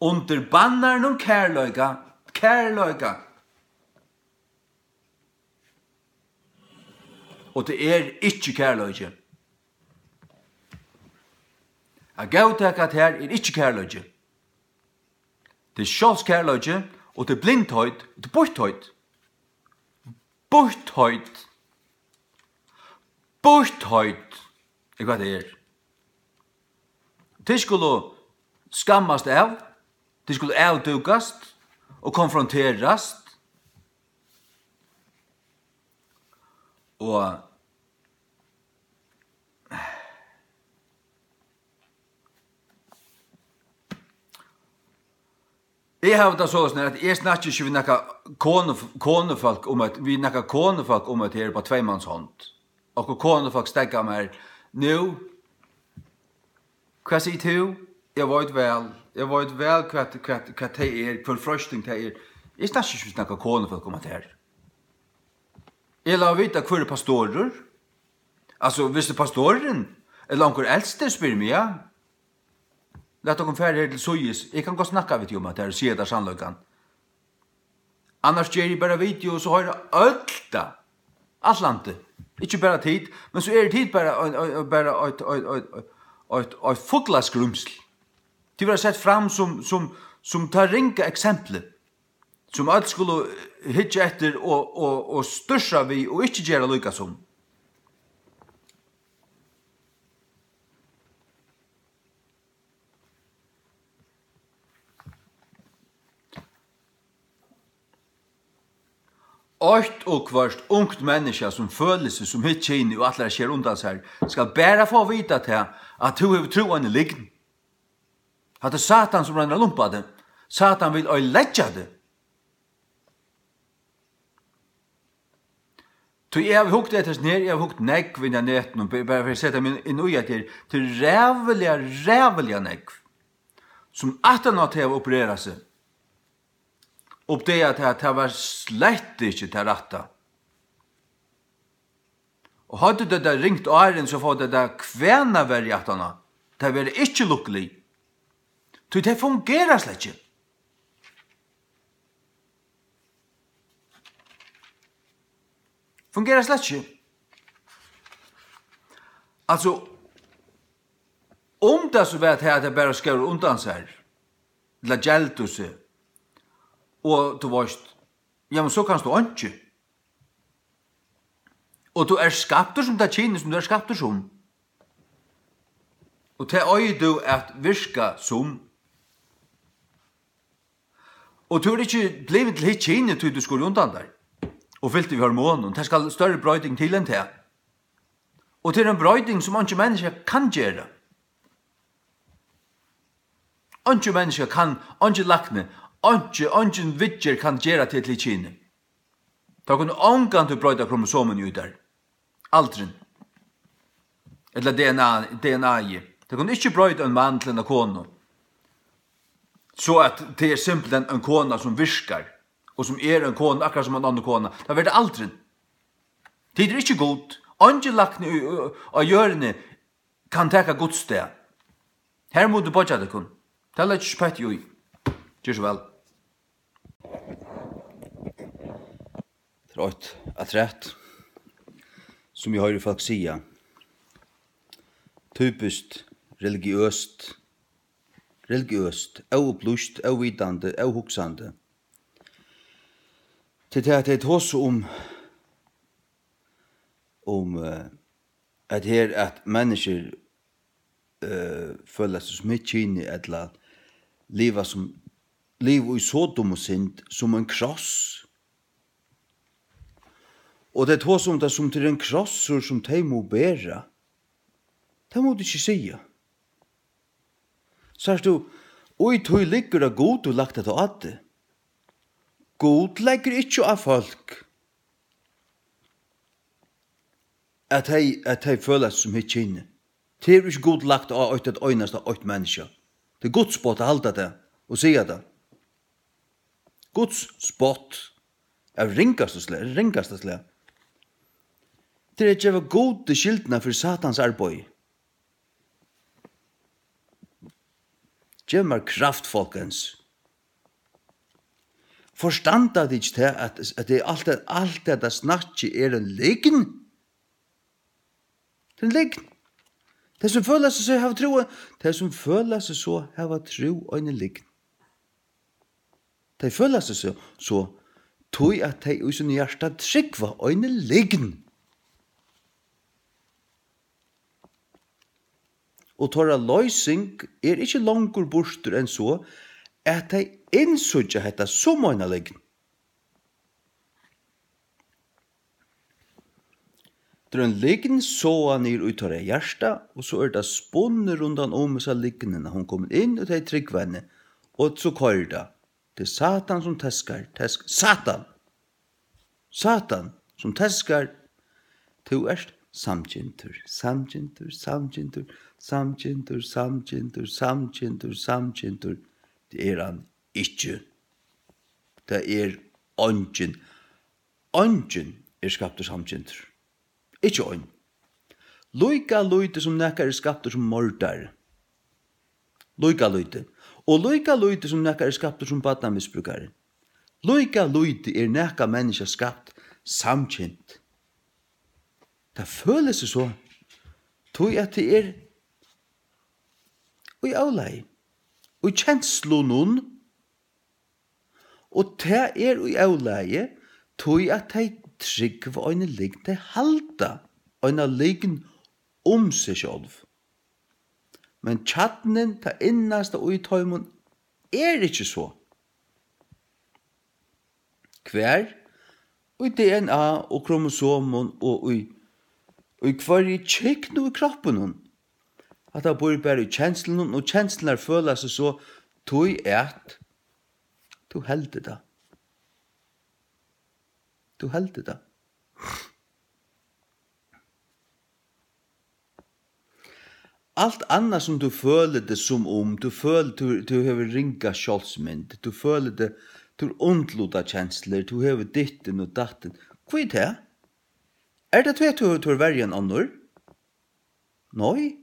Undir bannaranum kærleika, kærleika. Og tað er ikki kærleiki. At góðtaka tað her er ikki kærleiki. Tað er sjálvskærleiki, og tað er blindheit, og tað er býttheit. Býttheit. Býttheit er, hvat tað er. Tit skulu skammast av, tit skulu avdúkast og konfronterast. Og eg havi tað soleiðis, at eg snakki ikki við nakað konu-, konufólk um at, við nakað konufólk um at her upp á tveymanshond. Okkurt konufólk steðgar mær. Nú, hvat sigur tú? Eg veit væl, eg veit væl, hvat, hvat, hvat tað er, hvør freisting tað er. Eg snakki ikki við nakað konufólk um at her. Eg lati vita, hvør er pastorur. Altso, viss tað er pastorin, ella onkur eldstur, spyr meg, ja. Lat okkum fara her til síðis. Eg kann gott snakka við teg um hatta her og siga tær sannleikan. Annars geri eg bara video, og so hoyra øll tað. Alt landið. Ikki bara tit, men so eru tit bara ein, ein, ein, bara eitt, eitt, eitt, eitt, eitt fuglaskrímsl. Tit verða sett fram sum, sum, sum tað ringa eksemplið, sum øll skulu hyggja eftir og, og, og stússa við og ikki gera líka sum. Eitt og hvørt ungt menniskja, sum følir seg sum hitt kynið og ætlar at skera undan sær, skal bara fáa at vita tað, at tú hevur trúð eini lygn. Hatta er Satan, sum roynir at lumpa teg. Satan vil oyðileggja teg. Tí eg havi hugt eftir hesum her, eg havi hugt nógv inn á netinum, b-, bara fyri at seta meg inn í, at tað er, tað er ræðuliga, ræðuliga nógv, sum aftan á tey hava opererað seg, uppdaga tað, at tað var slett ikki tað rætta. Og høvdu tey tað ringt áðrenn, so fáa tey tað hvønn verri aftaná. Tey verða ikki lukkulig. Tí tey fungera slett ikki. Fungera slett ikki. Altso, um tað so var tað, at tey bara skóru undan sær, ella gjeldu seg, og tú veist, ja, men so kanst tú einki. Og tú ert skaptur sum tað kynið, sum tú ert skaptur sum. Og tað eigur tú at virka sum. Og tú ert ikki blivin til hitt kynið, tí tú skuldi undan tær og fylgt við hormonum. Tað skal størri broyting til enn tað. Og tað er ein broyting, sum eingin menniskja kann gera. Eingin menniskja kann, eingin lækni, eingin, eingin viðgerð kann gera teg til hitt kynið. Tað kann ongantíð broyta kromosomini í tær. Aldrin. Ella D N A, D N A-ið. Tað kann ikki broyta ein mann til eina konu. So at tað er simpelthen ein kona sum virkar, og sum er ein kona, akkurát sum ein annar kona. Tað verður aldrin. Tit eru ikki Gud. Eingin lækni í, í, á jørðini kann taka Guds stað. Her mugu tit boyggja tykkum. Tað leggi eg ikki petti í. Ger so væl. Tað er eitt afturat, sum eg hoyri fólk siga. Typiskt religiøst. Religiøst, óupplýst, óvitandi, óhugsandi. Til tað, at tey tosa um, um, eh, at her, at menniskjur, eh, føla seg sum hitt kynið ella liva sum, liva í Sodom og synd sum ein kross. Og tey tosa um tað sum til ein krossur sum tey mugu bera. Tað mugu tey ikki siga. Sært tú, í tí liggur, at Gud hevur lagt hetta á teg. Gud leggur ikki á fólk, at tey, at tey føla seg sum hitt kynið. Tað hevur ikki Gud lagt á eitt, eitt einasta eitt menniskja. Tað er Guds spott at halda tað og siga tað. Guds spott av ringasta slag, ringasta slag. Tað er at geva Gudi skyldina fyri Satans arbeiði. Gev mær kraft, folkens. Forstanda tit ikki tað, at, at tað er alt, at alt hetta snakkið er ein lygn? Tað er ein lygn. Tey sum føla seg so hava trú, tey sum føla seg so hava trú eini lygn. Tey føla seg so, so tí at tey í sínum hjarta trúgva eini lygn. Og teirra loysing er ikki longur burtur enn so, at tey innsíggja hetta sum eina lygn. Tað er ein lygn sáað niður í teirra hjarta, og so er tað spunnið rundan um hesa lygnina. Hon komin inn, og tey trúgva henni, og so koyrir tað. Tað er Satan, sum teskar, tesk-, Satan! Satan, sum teskar, tú ert samkyndur, samkyndur, samkyndur, samkyndur, samkyndur, samkyndur, samkyndur. Tað er hann ikki. Tað er eingin. Eingin er skaptur samkyndur. Ikki ein. Líka lítið sum nakar er skaptur sum mordari. Líka lítið. Og líka lítið sum nakar er skaptur sum barnamisbrúkari. Líka lítið er nakað menniskja skapt samkynt. Tað følir seg so, tí at tað er í álagi, í kenslunum, og tað er í álagi, tí at tey trúgva eini lygn, tey halda eina lygn um seg sjálv. Men kjarnin, tað innasta í teimum, er ikki so. Hvar? Í D N A og kromosomum og í, í hvørji kyknu í kroppinum. Hatta býr bara í kenslunum, og kenslurnar føla seg so, tí at tú heldur tað. Tú heldur tað. Alt annað sum tú følir teg sum um, tú følir, tú, tú hevur ringa sjálvsmynd, tú følir teg, tú hevur undlutar kenslur, tú hevur dittin og dattin. Hví tað? Er tað tí, at tú, tú ert verri enn onnur? Nei.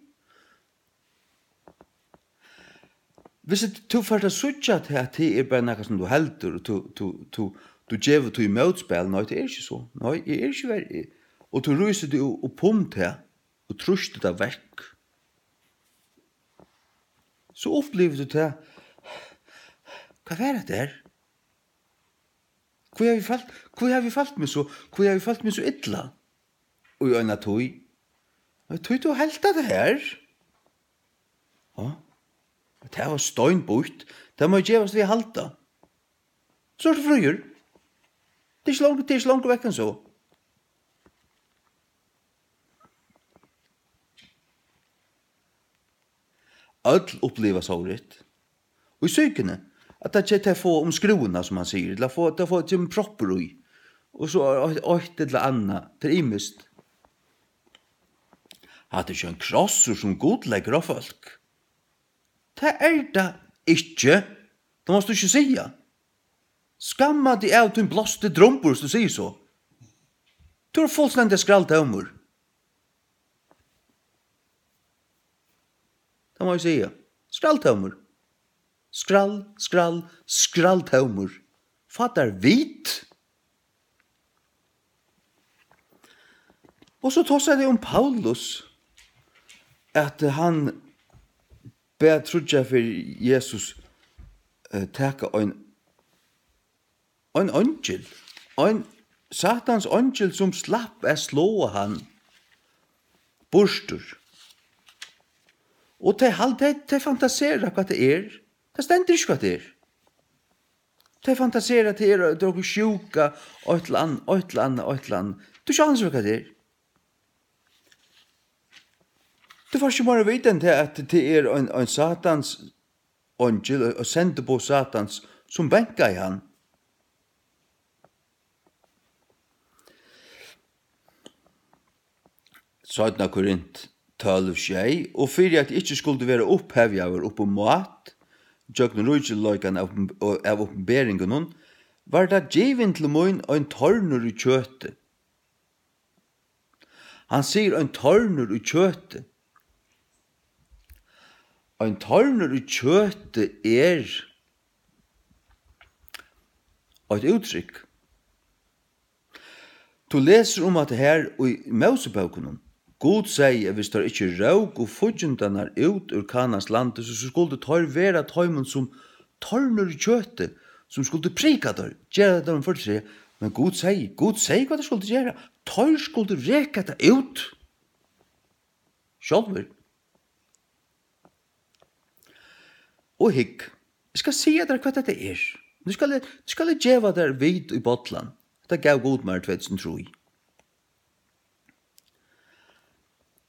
Viss at tú fert at síggja tað, at tað er bara nakað, sum tú heldur, og tú, tú, tú, tú gevur tí mótspæl, nei, tað er ikki so. Nei, eg eri ikki verri. Og tú rísur teg u-, upp um tað, og trýstir tað vekk. So upplivir tú tað. Hvat var hetta her? Hví havi eg følt, hví havi eg følt meg so, hví havi eg følt meg so illa í eina tíð? Tí tú helt at tað her. Ja. Tað var steinbýtt. Tað má eg gevast við at halda. So ert tú fríur. Tað er ikki longur, tað er ikki longur vekk enn so. Øll uppliva sovorðið. Og í psykuni, at tað, tey fáa um skrúvuna, sum man sigur, ella fáa, tey fáa til proppur í. Og so eitt, eitt ella annað, tað er ymiskt. Hatta er ikki ein krossur, sum Gud leggur á fólk. Tað er tað ikki. Tað mást tú ikki siga. Skamma teg av tín blásti drumbur, sum tú sigur so. Tú ert fullstendiga skralltómur. Tað má eg siga. Skralltómur. Skrall, skrall, skralltómur. Fá tær vit. Og so tosaði tey um Paulus, at hann bað tríggjar ferð Jesus, eh, taka ein, ein eingil, ein Satans eingil, sum slapp at sláa hann burtur. Og tey hald-, tey, tey fantasera, hvat tað er. Tað stendur ikki, hvat tað er. Tey fantasera, tað er, tað er okkurt sjúka, eitt ella annað, eitt ella annað, eitt ella annað. Tú skilur ikki, hvat tað er. Tú fært ikki meira at vita enn tað, at tað er ein, ein Satans eingil, og sendiboð Satans, sum bankaði hann. Seinna Korint tólv sjey: Og fyri at eg ikki skuldi vera upphevjaður upp um mát, gjøgnum ríkileikan av, av uppenberingunum, var tað givin til mín ein tornur í kjøti. Hann sigur: ein tornur í kjøti. Ein tornur í kjøti er eitt úttrykk. Tú lesur um hatta her í Mósebókunum. Gud segði, at viss teir ikki róku fíggindarnar út úr Kanans landi, so, so skuldu teir vera teimum sum tornur í kjøti, sum skuldu prika teir, gera teir fortræð. Men Gud segði, Gud segði, hvat teir skuldu gera. Teir skuldu reka tað út sjálvir. Og hygg, eg skal siga tær, hvat hetta er. Nú skal eg, nú skal eg geva tær vit í bollan. Hetta gav Gud mær í tvey túsund og trý.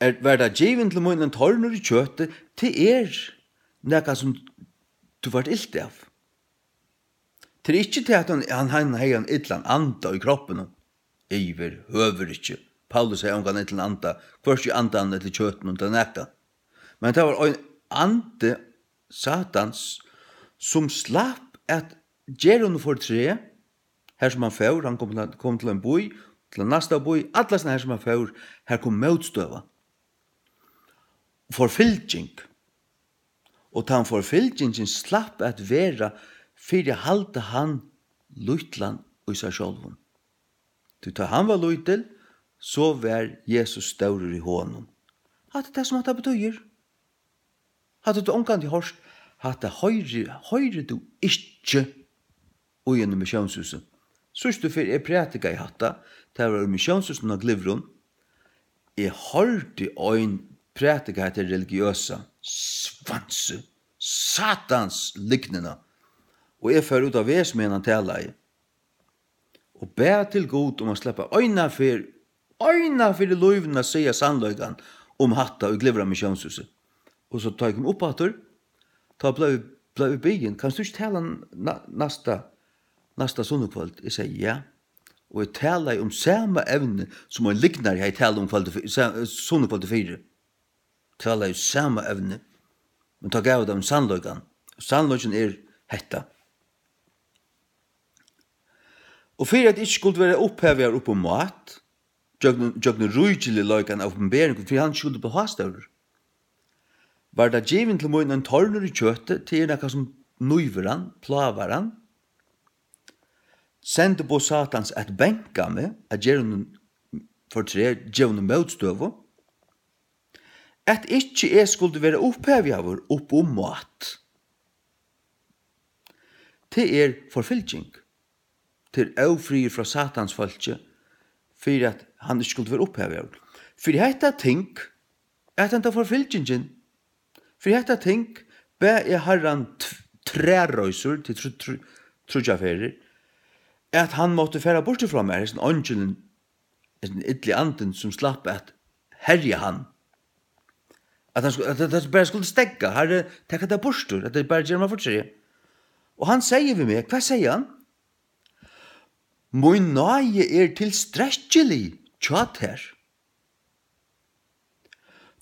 Er, var tað givin til mín ein tornur í kjøti, tað er nakað, sum tú fært ilt av. Tað er ikki tað, at hann, hann, hann hevði ein illan anda í kroppinum. Yvirhøvur ikki. Paulus hevði ongan illan anda, hvørki í andanum ella í kjøtinum, ella nakað. Men tað var ein andi Satans, sum slapp at gera honum fortræð, har sum hann fór, hann kom til, kom til ein bý, til ein næsta bý, allastaðni har sum hann fór, har kom mótstøða. Forfylging. Og tann forfylgingin slapp at vera fyri at halda hann lítlan í sær sjálvum. Tí tá hann var lítil, so var Jesus stórur í honum. Hatta er tað, sum hatta betýðir. Hatta tú ongantíð hoyrt, hatta hoyrir, hoyrir tú ikki í einum missiónshúsi. Síðstu ferð eg prædikaði hatta, tað var í missiónshúsinum á Glyvrum. Eg hoyrdi ein prædika hetta religiøsa, svansi, Satans lygnina. Og eg fór út á veg, meðan hann talaði. Og bað til Gud um at sleppa eina ferð, eina ferð í lívinum at siga sannleikan um hatta í Glyvra Missiónshúsi. Og so tá eg kom upp aftur, tá bleiv, bleiv eg biðin, kanst tú ikki tala næ-, næsta, næsta sunnukvøld? Eg segði ja. Og eg talaði um sama evni, sum ein lygnari hevði talað um kvøldið fy-, sa-, sunnukvøldið fyri. Talaði um sama evni, men tá gav eg teimum sannleikan. Og sannleikin er hetta. Og fyri at eg ikki skuldi vera upphevjaður upp um mát, gjøgnum, gjøgnum ríkiligleikan av opinberingum, fyri hann ikki skuldi blíva hástórur, var tað givin til mín ein tornur í kjøti, tað er nakað sum nívir hann, plágar hann. Sendiboð Satans at banka meg, at gera honum fortræð, geva honum mótstøðu, at ikki eg skuldi vera upphevjaður upp um mát. Tað er forfylging. Tað er ófriður frá Satans fólki, fyri at hann ikki skuldi vera upphevjaður. Fyri hetta ting, at henda forfylgingin, fyri hetta ting bað eg Harran t-, tvær reisur til tr-, tr-, tríggjar ferðir, at hann mátti fara burtur frá mær, hesin eingilin, hesin illi andin, sum slapp at herja hann. At hann sku-, at, at hann bara skuldi steðga, Harri, tak hetta burtur, at tað bara ger mær fortreð. Og hann segði við meg, hvat segði hann? Mín náði er tilstrekkilig hjá tær.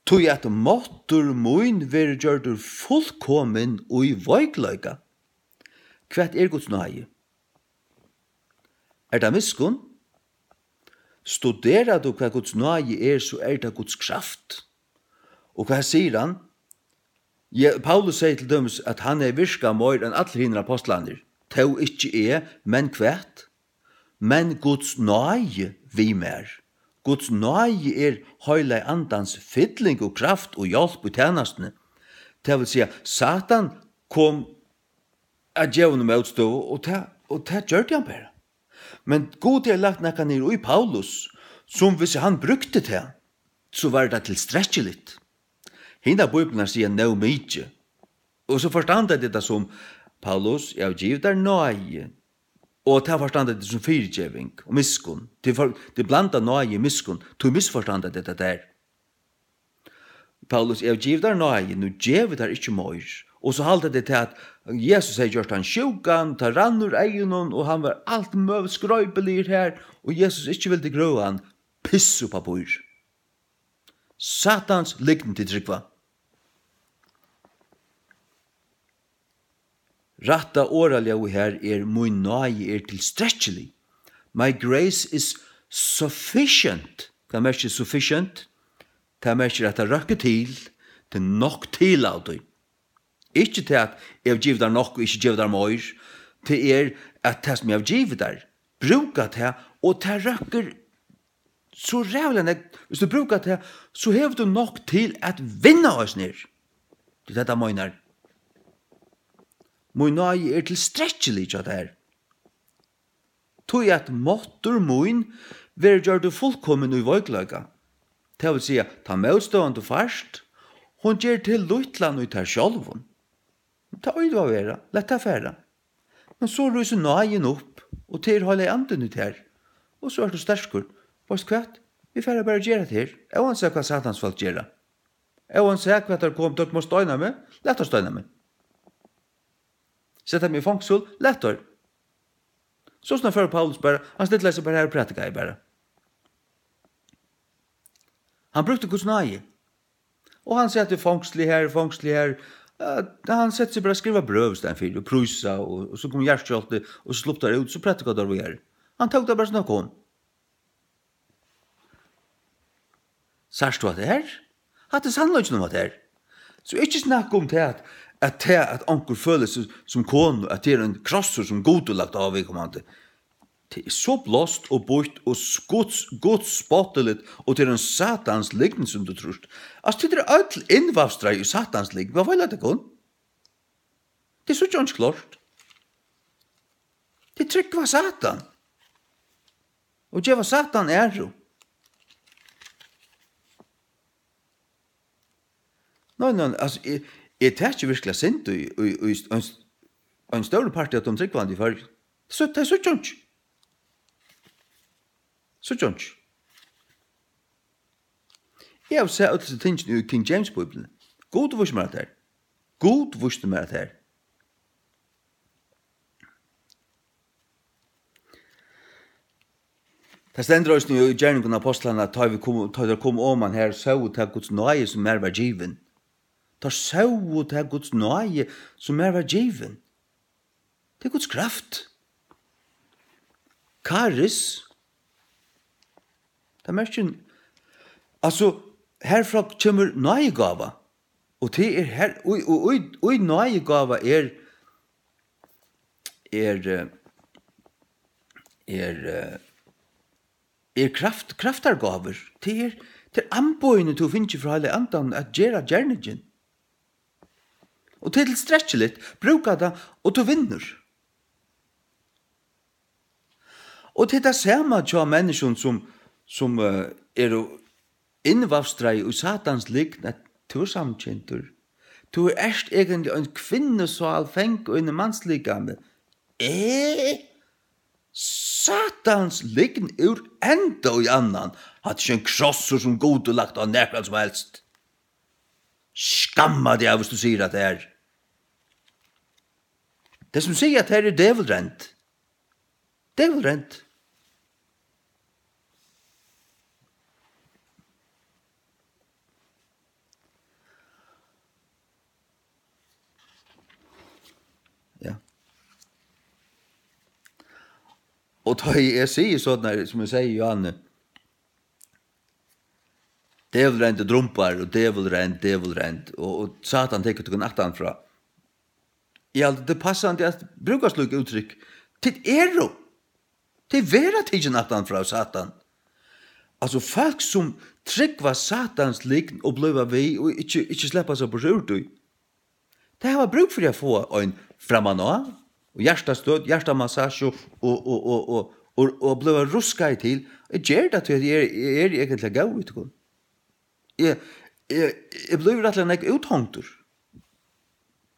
Tí at máttur mín verður gjørdur fullkomin í veikleika. Hvat er Guds náði? Er tað miskunn? Studerar tú, hvat Guds náði er, so er tað Guds kraft. Og hvat sigur hann? Je-, Paulus segði til dømis, at hann hevði virkað meir enn allir hinir apostlarnir. Tó ikki eg, men hvat? Men Guds náði við mær. Guds náði er Heilaga Andans fylling og kraft og hjálp í tænastuni. Tað vil siga, Satan kom at geva honum mótstøðu, og tað, og tað gjørdi hann bara. Men Gud hevur lagt nakað niður í Paulus, sum, hvis hann brúkti tað, so var tað tilstrekkiligt. Hinar bíblarnar siga nóg mikið. Og so forstanda tit tað sum, Paulus, eg havi givið tær náði. Og tað forstanda tit sum fyrigeving og miskunn. Tit for-, tit blanda náði og miskunn, tí misforstanda tit tað har. Paulus, eg havi givið tær náði, nú gevi tær ikki meir. Og so halda tit tað, at Jesus hevði gjørt hann sjúkan, tað rann úr eygunum, og hann var alt møguligt skroypiligur har, og Jesus ikki vildi grøða hann. Piss og pappír. Satans lygn tit trúgva. Rætta orðaljóðið har er, mín náði er tilstrekkilig. My grace is sufficient. Hvat merkir sufficient? Tað merkir, at tað røkkur til, tað er nokk til av tí. Ikki tað, at eg havi givið tær nokk og ikki givið tær meir. Tað er, at tað, sum eg havi givið tær, brúka tað, og tað røkkur so ræðuliga nógv. Hvis tú brúkar tað, so hevur tú nokk til at vinna eisini her. Tað er tað, tað meinar. Mín náði er tilstrekkilig hjá tær. Tí at máttur mín verður gjørdur fullkomin í veikleika. Tað vil siga, tá mótstøðan tú fært, hon ger til lítlan í tær sjálvum. Tá ið tú at vera, lat tað fara. Men so rísur náðin upp, og tað er Heilagi Andin í tær. Og so ert tú sterkur. Veitst hvat? Vit fara bara at gera tað her. Óansæð hvat Satans fólk gera. Óansæð hvat teir koma, teir koma at steina meg, lat teir steina meg. Seta meg í fongsul, lat teir. So snart fór Paulus bara, hann stillaði seg bara har og prætikaði bara. Hann brúkti Guds náði. Og hann sat í fongsli her, fongsli her. Eh, hann setti seg bara at skriva brøv í staðin fyri, og prísa, og, og so kom hjartskjálvti, og so sluppu teir út, so prætikaðu teir víðari. Hann tók tað bara sum tað kom. Sært tú hatta her? Hatta er sannleikin um hatta her. So ikki snakka um tað, at, at tað, at onkur følir seg sum konu, at tað er ein krossur, sum Gud hevur lagt á viðkomandi. Tað er so blást og býtt og s-, Guds, Guds spottiligt, og tað er ein Satans lygn, sum tú trýrt. Altso, tit eru øll innvafstraði í Satans lygn. Hvat feilar tykkum? Tit síggja einki klárt. Tit trúgva Satan. Og geva Satan æru. Nei, nei, altso, eg, eg taki virkuliga synd í, í, í ein, ein stórur partur av teimum trúgvandi í Føroyum. So, tey síggja einki. Síggja einki. Eg havi sæð øll hesi tingini í King James Bíbliuni. Gud vísti mær tað her. Gud vísti mær tað her. Tað stendur eisini í Gerningum Ápostlanna, at tá vit komu, tá teir komu oman her, sóu tað Guds náði, sum mær var givin. Teir sóu tað Guds náði, sum mær var givin. Tað er Guds kraft. Karis. Tað merkir, altso, herfrá kemur náðigáva. Og tað er her, og, og, og, og náðigáva er, er, eh, er, eh, er kraft, kraftargávur. Tað er, tað er amboðini, tú fingið frá Heilaga Andanum at gera gerningin. Og tað er tilstrekkiligt. Brúka tað, og tú vinnur. Og tað er tað sama hjá menniskjum, sum, sum, eh, eru innvafstraði í Satans lygn, at tú ert samkyndur. Tú ert eigentliga ein kvinnusál, fangað í einum manslíkami. Eh? Satans lygn úr enda í annan. Hatta er ikki ein krossur, sum Gud hevur lagt á nakran sum helst. Skamma teg, hvis tú sigur at tað er. Tey sum siga at tað er dævulrent. Dævulrent. Ja. Og tá eg sigi sovorðið, sum eg sigi, Johanne, dævulrent og drumpar og dævulrent, dævulrent, og, og Satan tekur tykkum aftan frá. Eg haldi, tað er passandi at brúka slík úttrykk. Tit eru, tit verða tikin aftan frá Satan. Altso, fólk sum trúgva Satans lygn og blíva við og ikki, ikki sleppa seg burtur úr tí, tey hava brúk fyri at fáa ein frammaná, og hjartastøð, hjartamassasju og, og, og, og, og, og blíva ruskaði til. Eg geri tað, tí at eg eri, eg eri eigentliga góður við tykkum. Eg, eg, eg blívi rættiliga nógv úthongdur.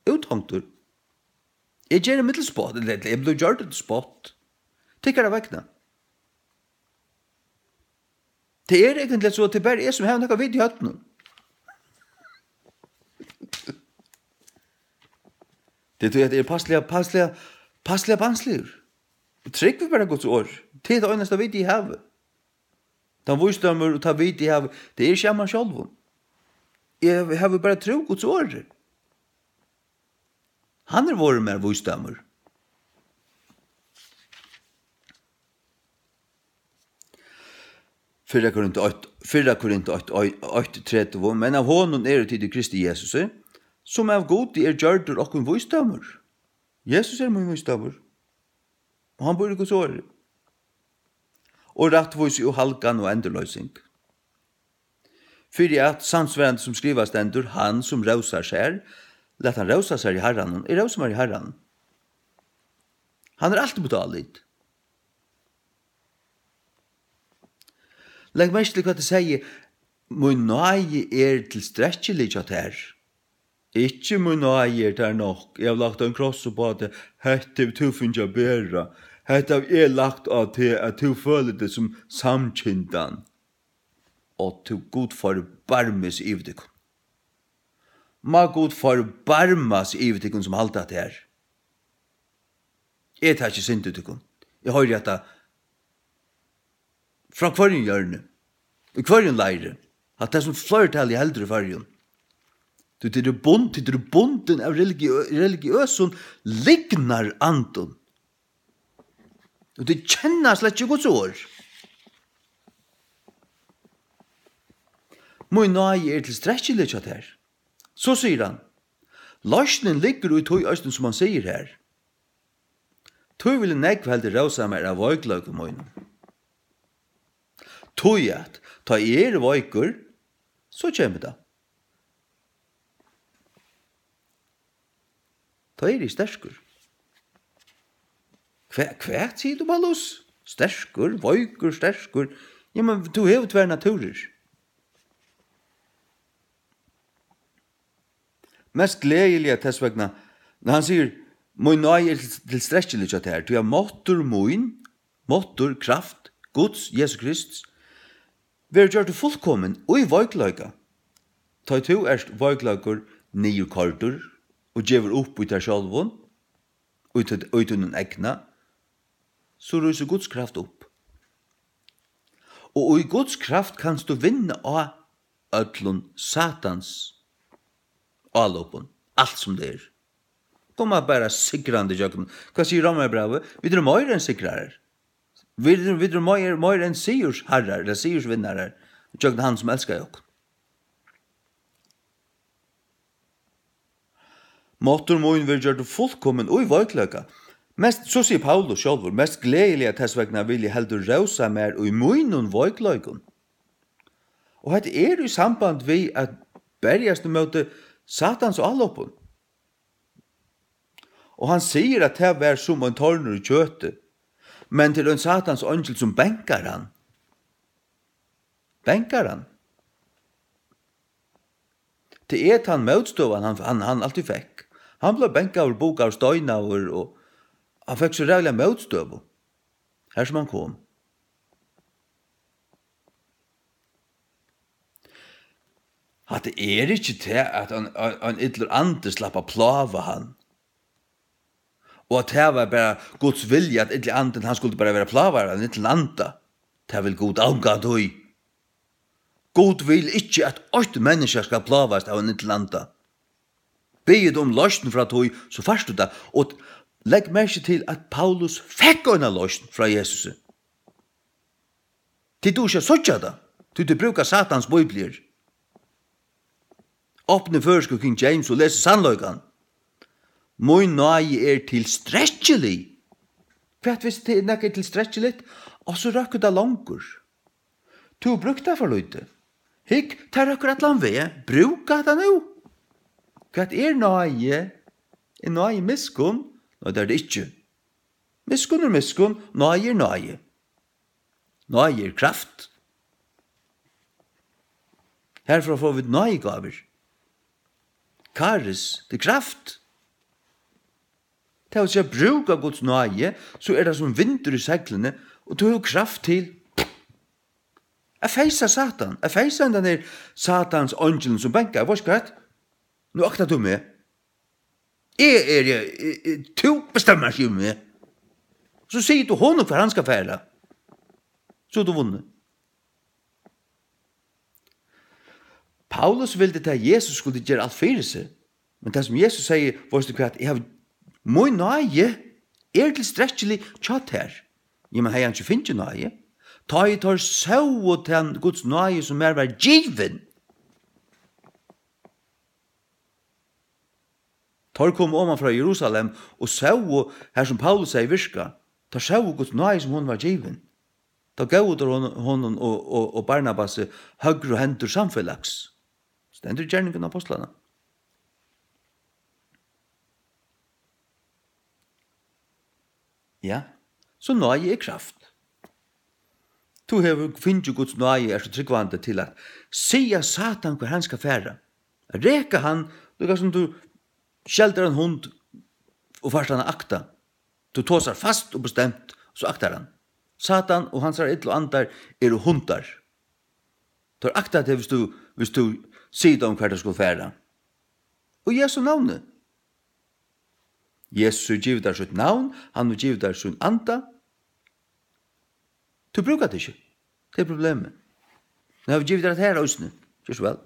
Úthongdur. Eg geri meg til spott, ella eg blívi gjørdur til spott. Tykkara vegna. Tað er eigentliga so, at tað er bara eg, sum havi nakað vit í høvdinum. Tað er tí, at eg eri passliga, passliga, passliga barnsligur. Eg trúgvi bara Guds orð. Tað er tað einasta vit eg havi. Tann vísdómur og tað vit eg havi, tað er ikki av mær sjálvum. Eg havi bara trúð Guds orði. Hann er vorðin mær vísdómur. Fyrra Korint eitt, fyrra Korint eitt, eitt tretivu, men av honum eru tit í Kristi Jesusi, sum av Gudi er gjørdur okkum vísdómur. Jesus er mín vísdómur, og hann býr í Guds orði. Og rættvísi og halgan og endurloysing. Fyri at, samsvarandi sum skrivað stendur, hann sum rósar sær, lat hann rósa sær í Harranum, eg rósi mær í Harranum. Hann er altíð mítt álit. Legg merki til, hvat eg segi: Mín náði er tilstrekkilig hjá tær. Ikki mín náði er tær nokk. Eg havi lagt ein kross upp á teg. Hetta hevur tú fingið at bera. Hetta havi eg lagt á teg, at tú følir teg sum samkyndan. Og tú, Gud forbarmi seg yvir tykkum. Má Gud forbarma seg yvir tykkum, sum halda hatta her. Eg taki ikki synd í tykkum. Eg hoyri hatta frá hvørjum hjørni, í hvørjum leiri. Hatta er, sum fleirtalið heldur í Føroyum. Tí tit eru bund-, tit eru bundin av religiø-, religiøsum lygnarandum. Og tit kenna slett ikki Guds orð. Mín náði er tilstrekkilig hjá tær. So sigur hann, loysnin liggur í tí eisini, sum hann sigur her. Tí vil eg nógv heldur rósa mær av veikleikum mínum. Tí at tá eg eri veikur, so kemur tað. Tá eri eg sterkur. Hva, hvat sigur tú, Paulus? Sterkur, veikur, sterkur. Jamen, tú hevur tvær natúrir. Mest gleðiliga tess vegna, men hann sigur, mín náði er til-, tilstrekkilig hjá tær, tí at máttur mín, máttur, kraft, Guds, Jesu Krists, verður gjørdur fullkomin í veikleika. Tá tú ert veikleikur, niðurkoyrdur og gevur upp í tær sjálvum, í tí-, í tínum egna, so rísur Guds kraft upp. Og í Guds kraft kanst tú vinna á øllum Satans álopum, alt sum tað er. Koma bara sigrandi ígjøgnum. Hvat sigur Rómarbrævið? Vit eru meira enn sigrarar. Vit eru, vit eru meir, meir enn sigursharrar, ella sigursvinnarar, ígjøgnum hann, sum elskaði okkum. Máttur mín verður gjørdur fullkomin í veikleika. Mest, so sigur Paulus sjálvur, mest gleðiliga tess vegna vil eg heldur rósa mær í mínum veikleikum. Og hetta er í samband við at berjast ímóti Satans álopum. Og hann sigur, at tað var sum ein tornur í kjøti, men til ein Satans eingil, sum bankar hann. Bankar hann. Tað er tann mótstøðan, hann, hann, hann altíð fekk. Hann bleiv bankaður, bukaður, steinaður, og hann fekk so ræðuliga mótstøðu. Har sum hann kom. Hatta er ikki tað, at ein, ein, ein illur andi slapp at plága hann. Og at tað var bara Guds vilja, at illi andin, hann skuldi bara vera plágaður av ein illum anda. Tað vil Gud ongantíð. Gud vil ikki, at eitt menniskja skal plágast av ein illum anda. Biður tú um loysn frá tí, so fært tú tað. Og legg merki til, at Paulus fekk eina loysn frá Jesusi. Tit duga ikki at síggja tað, tí tit brúka Satans bíbliur. Opnið føroysku King James og lesið sannleikan. Mín náði er tilstrekkilig. Hvat viss tað er nakað tilstrekkiligt, og so røkkur tað longur. Tú hevur brúkt tað for lítið. Hygg, tað røkkur allan veg. Brúka tað nú. Hvat er náði? Er náði miskunn? Nei, tað er tað ikki. Miskunn er miskunn, náði er náði. Náði er kraft. Herfrá fáa vit náðigávur. Karis, tað er kraft. Tað vil siga, brúka Guds náði, so er tað sum vindur í seglini, og tú hevur kraft til at feysa Satan, at feysa hendan her Satans eingilin sum bankar, veitst hvat? Nú aktar tú meg. Eg eri, eg, eg, tú bestemmar ikki yvir meg. So sigur tú honum, hvar hann skal fara. So er tú vunnið. Paulus vildi, at Jesus skuldi gera alt fyri seg. Men tað, sum Jesus segði, veitst tú hvat, eg havi, mín náði er tilstrekkilig hjá tær. Jamen, hevði hann ikki fingið náði? Tá ið teir sóu tann Guds náði, sum mær var givin. Teir komu oman frá Jerusalem og sóu, har sum Paulus hevði virkað. Teir sóu Guds náði, sum honum var givin. Tá góvu teir hon-, honum og, og, og Barnabasi høgru hendur samfelags. Stendur í Gerningum Ápostlanna. Ja, so náði er kraft. Tú hevur fingið Guds náði, ert tú trúgvandi, til at siga Satan, hvar hann skal fara. At reka hann, líka sum tú skeldir ein hund og fært hann at akta. Tú tosar fast og bestemt, so aktar hann. Satan og hansara illu andar eru hundar. Teir akta teg, hvis tú, hvis tú sigur teimum, hvar teir skulu fara. Og Jesu navni. Jesus hevur givið tær sítt navn, hann hevur givið tær sín anda. Tú brúkar tað ikki. Tað er problemið. Men hann hevur givið tær tað her eisini. Ger so væl.